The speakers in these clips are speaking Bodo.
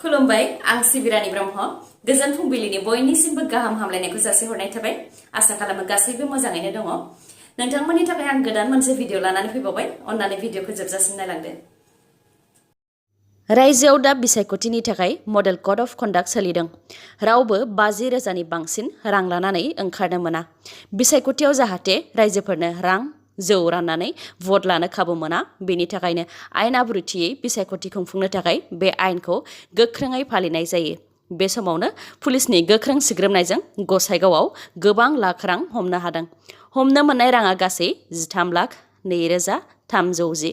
खुलुमबाय आं सिबिरानि ब्रह्म गोजोन फुंबिलिनि बयनिसिमबो गाहाम हामलायनायखौ जासिहरनाय थाबाय आसा खालामो गासैबो मोजाङैनो दङ नोंथांमोननि थाखाय आं गोदान मोनसे भिडिअ लानानै फैबावबाय अन्नानै भिडिअखौ जोबजासिम नायलांदो रायजोआव दा बिसायख'थिनि थाखाय मडेल कड अफ कन्डाक्ट सोलिदों रावबो 50,000नि बांसिन रां लानानै ओंखारनो मोना बिसायख'थियाव जाहाथे रायजोफोरनो रां जौ राननानै भट लानो खाबु मोना बेनि थाखायनो आयेन आब्रुथियै बिसायख'थि खुंफुंनो थाखाय बे आयेनखौ गोख्रोङै फालिनाय जायो बे समावनो पुलिसनि गोख्रों सिग्रोमनायजों गसाइगावआव गोबां लाख रां हमनो हादों हमनो मोननाय राङा गासै 13,02,310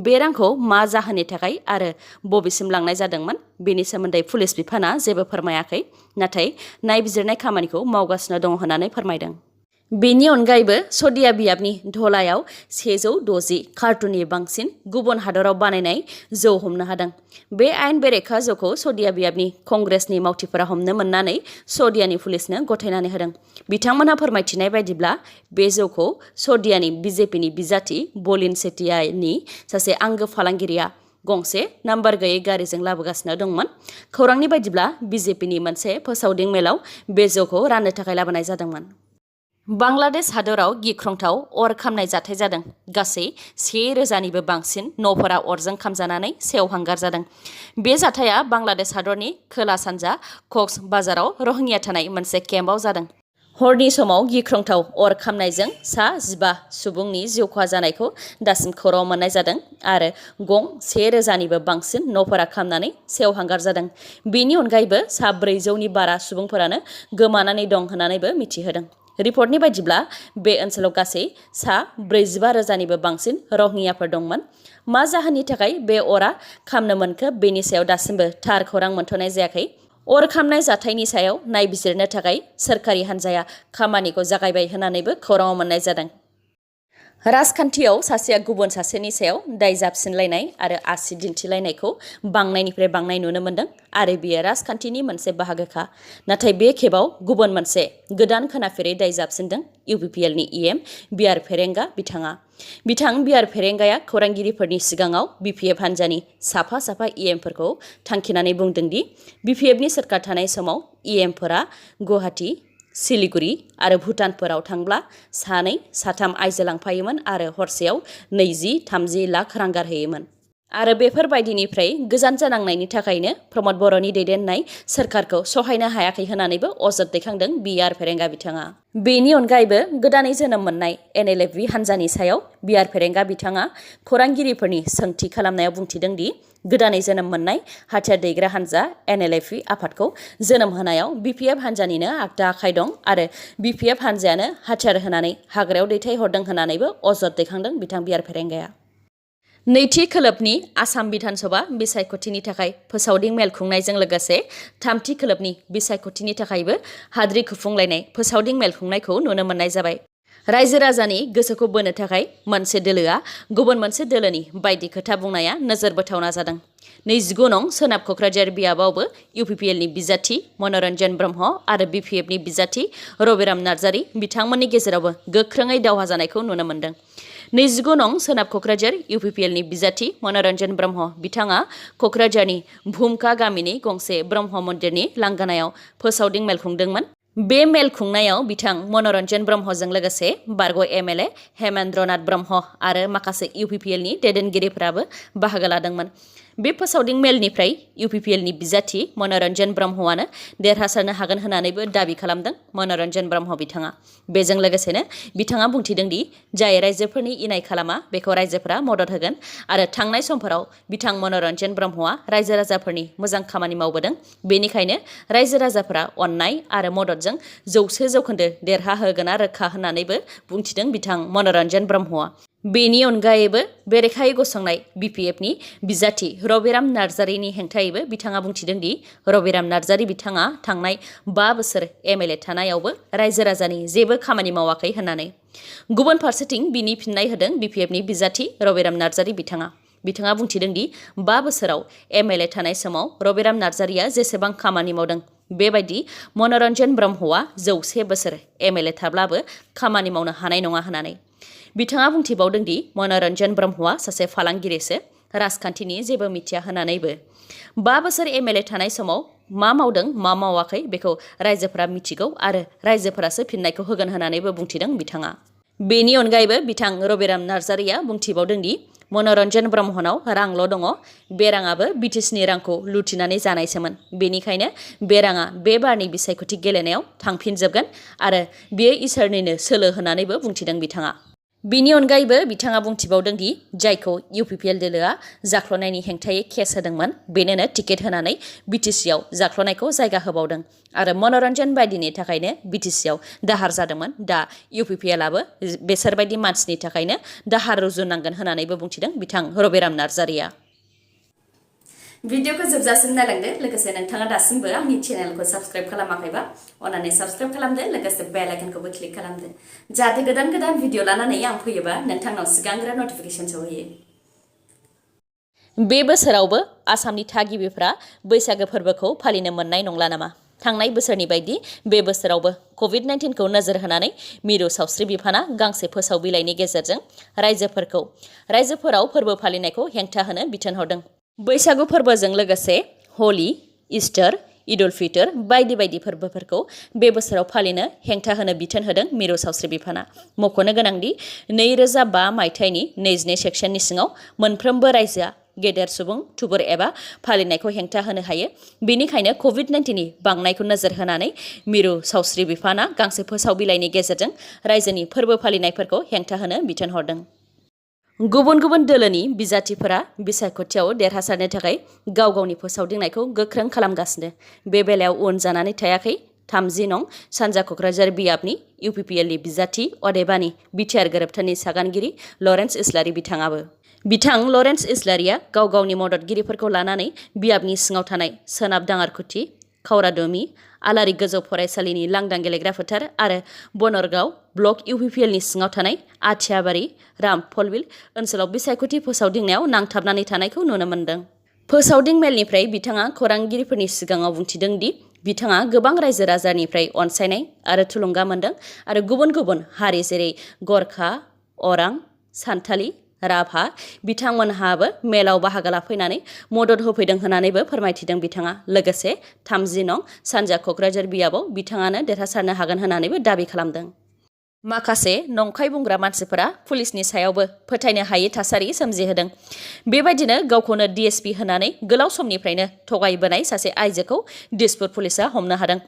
बे रांखौ मा जाहोननि थाखाय आरो बबेसिम लांनाय जादोंमोन बेनि सोमोन्दै पुलिस बिफाना जेबो फोरमायाखै नाथाय नायबिजिरनाय खामानिखौ मावगासिनो दङ होननानै फोरमायदों बेनि अनगायैबो सदिया बियाबनि धलायाव 160 कार्टुननि बांसिन गुबुन हादराव बानायनाय जौ हमनो हादों बे आयेन बेरेखा जौखौ सदिया बियाबनि कंग्रेसनि मावथिफोरा हमनो मोननानै सदियानि पुलिसनो गथायनानै होदों बिथांमोनहा फोरमायथिनाय बायदिब्ला बे जौखौ सदियानि बिजेपिनि बिजाथि बलिन सेटियानि सासे आंगो फालांगिरिया गंसे नाम्बार गैयै गारिजों लाबोगासिनो दंमोन खौरांनि बायदिब्ला बिजेपिनि मोनसे फोसावदिं मेलाव बे जौखौ राननो थाखाय लाबोनाय जादोंमोन बांलादेश हादराव गिख्रंथाव अर खामनाय जाथाय जादों गासै 1,000निबो बांसिन न'फोरा अरजों खामजानानै सेवहांगार जादों बे जाथाया बांलादेश हादरनि खोला सानजा कक्स बाजाराव रहिंग्या थानाय मोनसे केम्पआव जादों हरनि समाव गिख्रंथाव अर खामनायजों सा 15 सुबुंनि जिउ खहा जानायखौ दासिम खौरां मोननाय जादों आरो गं 1,000निबो बांसिन न'फोरा खामनानै सेवहांगार जादों बेनि अनगायैबो सा 400नि बारा सुबुंफोरानो गोमानानै दं होननानैबो मिथिहोदों रिपर्टनि बायदिब्ला बे ओनसोलाव गासै सा 45,000निबो बांसिन रहिंग्याफोर दंमोन मा जाहोननि थाखाय बे अरा खामनो मोनखो बेनि सायाव दासिमबो थार खौरां मोनथ'नाय जायाखै अर खामनाय जाथायनि सायाव नायबिजिरनो थाखाय सोरखारि हान्जाया खामानिखौ जागायबाय होननानैबो खौराङाव मोननाय जादों राजखान्थियाव सासेया गुबुन सासेनि सायाव दाय जाबसिनलायनाय आरो आसि दिन्थिलायनायखौ बांनायनिफ्राय बांनाय नुनो मोन्दों आरो बेयो राजखान्थिनि मोनसे बाहागोखा नाथाय बे खेबाव गुबुन मोनसे गोदान खोनाफेरै दाय जाबसिनदों UPPLनि EM बिआर फेरेंगा बिथाङा बिआर फेरेंगाया खौरांगिरिफोरनि सिगाङाव BPF हान्जानि साफा EMफोरखौ थांखिनानै बुंदों दि BPFनि सोरखार थानाय समाव EMफोरा गुवाहाटी सिलिगुरि आरो भुटानफोराव थांब्ला 2-3 आइजो लांफायोमोन आरो हरसेयाव 20-30 लाख रां गारहैयोमोन आरो बेफोरबायदिनिफ्राय गोजान जानांनायनि थाखायनो प्रमद बर'नि दैदेननाय सोरखारखौ सहायनो हायाखै होननानैबो अजद दैखांदों बिआर फेरेंगा बिथाङा बेनि अनगायैबो गोदानै जोनोम मोननाय NLFV हान्जानि सायाव बिआर फेरेंगा बिथाङा खौरांगिरिफोरनि सोंथि खालामनायाव बुंथिदों दि गोदानै जोनोम मोननाय हाथियार दैग्रा हान्जा NLFV आफादखौ जोनोम होनायाव BPF हान्जानिनो आगदा आखाइ दं आरो BPF हान्जायानो हाथियार होनानै हाग्रायाव दैथायहरदों होननानैबो अजद दैखांदों बिथां बिआर फेरेंगाया नैथि खोलोबनि आसाम बिधानसभा बिसायख'थिनि थाखाय फोसावदिं मेल खुंनायजों लोगोसे थामथि खोलोबनि बिसायख'थिनि थाखायबो हाद्रि खुफुंलायनाय फोसावदिं मेल खुंनायखौ नुनो मोननाय जाबाय रायजो राजानि गोसोखौ बोनो थाखाय मोनसे दोलोआ गुबुन मोनसे दोलोनि बायदि खोथा बुंनाया नोजोर बोथावना जादों 29 नं सोनाब क'क्राझार बियाबावबो UPPLनि बिजाथि मनरन्जन ब्रह्म आरो BPFनि बिजाथि रबिराम नार्जारी बिथांमोननि गेजेरावबो गोख्रोङै दावहा जानायखौ नुनो मोन्दों 29 नं सोनाब क'क्राझार UPPLनि बिजाथि मनरन्जन ब्रह्म बिथाङा क'क्राझारनि भुमका गामिनि गंसे ब्रह्म मन्दिरनि लांगोनायाव फोसावदिं मेल खुंदोंमोन बे मेल खुंनायाव बिथां मनरन्जन ब्रह्मजों लोगोसे बारग' MLA हेमेन्द्रनाथ ब्रह्म आरो माखासे UPPLनि दैदेनगिरिफोराबो बाहागो लादोंमोन बे फोसावदिं मेलनिफ्राय UPPLनि बिजाथि मनरन्जन ब्रह्मआनो देरहासारनो हागोन होननानैबो दाबि खालामदों मनरन्जन ब्रह्म बिथाङा बेजों लोगोसेनो बिथाङा बुंथिदों दि जाय रायजोफोरनि इनाय खालामा बेखौ रायजोफोरा मदद होगोन आरो थांनाय समफोराव बिथां मनरन्जन ब्रह्मआ रायजो राजाफोरनि मोजां खामानि मावबोदों बेनिखायनो रायजो राजाफोरा अननाय आरो मददजों 100% देरहाहोगोना रोखा होननानैबो बुंथिदों बिथां मनरन्जन ब्रह्मआ बेनि अनगायैबो बेरेखायै गसंनाय BPFनि बिजाथि रबिराम नार्जारीनि हेंथायैबो बिथाङा बुंथिदों दि रबिराम नार्जारी बिथाङा थांनाय 5 बोसोर MLA थानायावबो रायजो राजानि जेबो खामानि मावाखै होननानै गुबुन फारसेथिं बिनि फिननाय होदों BPFनि बिजाथि रबिराम नार्जारी बिथाङा बुंथिदों दि 5 बोसोराव MLA थानाय समाव रबिराम नार्जारीया जेसेबां खामानि मावदों बेबायदि मनरन्जन ब्रह्मआ 100 बोसोर MLA थाब्लाबो खामानि मावनो हानाय नङा होननानै बिथाङा बुंथिबावदों दि मनरन्जन ब्रह्मआ सासे फालांगिरिसो राजखान्थिनि जेबो मिथिया होनानैबो 5 बोसोर एमएलए थानाय समाव मा मावदों मा मावाखै बेखौ रायजोफोरा मिथिगौ आरो रायजोफोरासो फिननायखौ होगोन होननानैबो बुंथिदों बिथाङा। बेनि अनगायैबो बिथां रबिराम नार्जारिया बुंथिबावदों दि मनरन्जन ब्रह्मनाव रांल' दङ, बे राङाबो बिटिसिनि रांखौ लुथिनानै जानायसोमोन। बेनिखायनो बे राङा बे बारनि बिसायख'थि गेलेनायाव थांफिनजोबगोन आरो बेयो इसोरनिनो सोलो होननानैबो बुंथिदों बिथाङा। बेनि अनगायैबो बिथाङा बुंथिबावदों दि जायखौ UPPL दोलोआ जाख्ल'नायनि हेंथायै केस होदोंमोन बेनोनो टिकेट होनानै BTCआव जाख्ल'नायखौ जायगा होबावदों आरो मनरन्जन बायदिनि थाखायनो BTCआव दाहार जादोंमोन। दा UPPLआबो बेसोरबायदि मानसिनि थाखायनो दाहार रुजुनांगोन होननानैबो बुंथिदों बिथां रबिराम नार्जारिया। भिडिअखौ जोबजासिम नायलांदो। लोगोसे नोंथाङा दासिमबो आंनि चेनेलखौ साबस्क्राइब खालामाखैबा अन्नानै साबस्क्राइब खालामदो, लोगोसे बेल आइकनखौबो क्लिक खालामदो जाहाथे गोदान गोदान भिडिअ लानानै आं फैयोबा नोंथांनाव सिगांग्रो नटिफिकेसन सौहैयो। बे बोसोरावबो आसामनि थागिबिफ्रा बैसागो फोरबोखौ फालिनो मोननाय नंला नामा? थांनाय बोसोरनि बायदि बे बोसोरावबो COVID-19खौ नोजोर होनानै मिरु सावस्रि बिफाना गांसे फोसाव बिलाइनि गेजेरजों रायजोफोराव फोरबो फालिनायखौ हेंथा होनो बिथोन हरदों। बैसागु फोरबोजों लोगोसे हलि, इस्टार, ईद उल फितर बायदि बायदि फोरबोफोरखौ बे बोसोराव फालिनो हेंथा होनो बिथोन होदों मिरु सावस्रि बिफाना। मख'नो गोनांदि 2005 मायथाइनि 22 सेक्सननि सिङाव मोनफ्रोमबो रायजोआ गेदेर सुबुं थुबुर एबा फालिनायखौ हेंथा होनो हायो। बेनिखायनो COVID-19नि बांनायखौ नोजोर होनानै मिरु सावस्रि बिफाना गांसे फोसाव बिलाइनि गेजेरजों रायजोनि फोरबो फालिनायफोरखौ हेंथा होनो बिथोन हरदों। गुबुन गुबुन दोलोनि बिजाथिफोरा बिसायख'थियाव देरहासारनो थाखाय गाव गावनि फोसावदिंनायखौ गोख्रों खालामगासिनो। बे बेलायाव उन जानानै थायाखै 30 नं सानजा क'क्राझार बियाबनि UPPLनि बिजाथि अदेबानि बिटिआर गोरोबथानि सागानगिरि लरेन्स इस्लारि बिथाङाबो। बिथां लरेन्स इस्लारिया गाव गावनि मददगिरिफोरखौ लानानै बियाबनि सिङाव थानाय सोनाब दाङारकुथि, खावरादमि, आलारि गोजौ फरायसालिनि लांदां गेलेग्रा फोथार आरो बनरगाव ब्लक UPPLनि सिङाव थानाय आथियाबारि, रामफलबिल ओनसोलाव बिसायख'थि फोसावदिंनायाव नांथाबनानै थानायखौ नुनो मोन्दों। फोसावदिं मेलनिफ्राय बिथाङा खौरांगिरिफोरनि सिगाङाव बुंथिदों दि बिथाङा गोबां रायजो राजानिफ्राय अनसायनाय आरो थुलुंगा मोन्दों आरो गुबुन गुबुन हारि जेरै गरखा, अरां, सान्थालि, राभा बिथांमोनहाबो मेलाव बाहागो लाफैनानै मदद होफैदों होननानैबो फोरमायथिदों बिथाङा। लोगोसे 30 नं सानजा क'क्राझार बियाबाव बिथाङानो देरहासारनो हागोन होननानैबो दाबि खालामदों। माखासे नंखाय बुंग्रा मानसिफोरा पुलिसनि सायावबो फोथायनो हायै थासारि सोमजिहोदों। बेबायदिनो गावखौनो DSP होनानै गोलाव समनिफ्रायनो थगायबोनाय सासे आइजोखौ दिसपुर पुलिसआ हमनो हादों।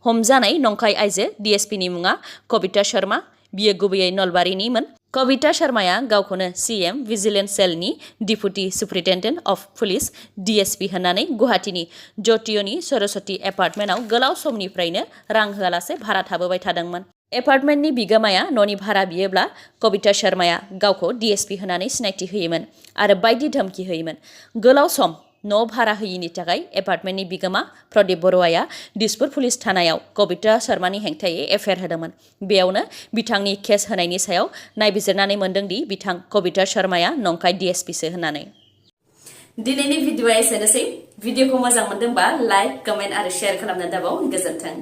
हमजानाय नंखाय आइजो DSPनि मुङा कबिता शर्मा। बियो गुबैयै नलबारिनिमोन। कबिता शर्माया गावखौनो CM भिजिलेन्स सेलनि deputy superintendent of police DSP होननानै गुवाहाटीनि जटिय'नि सरस्वती एपार्टमेन्टआव गोलाव समनिफ्रायनो रां होआलासे भारा थाबोबाय थादोंमोन। एपार्टमेन्टनि बिगोमाया न'नि भारा बियोब्ला कबिता शर्माया गावखौ DSP होननानै सिनायथि होयोमोन आरो बायदि धमकी होयोमन। गोलाव सम न' भारा होयिनि थाखाय एपार्टमेन्टनि बिगोमा प्रदीप बरुवाया दिसपुर पुलिस थानायाव कबिता शर्मानि हेंथायै एफआइआर होदोंमोन। बेयावनो बिथांनि केस होनायनि सायाव नायबिजिरनानै मोन्दों दि बिथां कबिता शर्माया नंखाय DSPसो होननानै। दिनैनि भिडिअआ एसेनोसै। भिडिअखौ मोजां मोनदोंबा लाइक, कमेन्ट आरो शेयार खालामनो दाबाव। गोजोन्थों।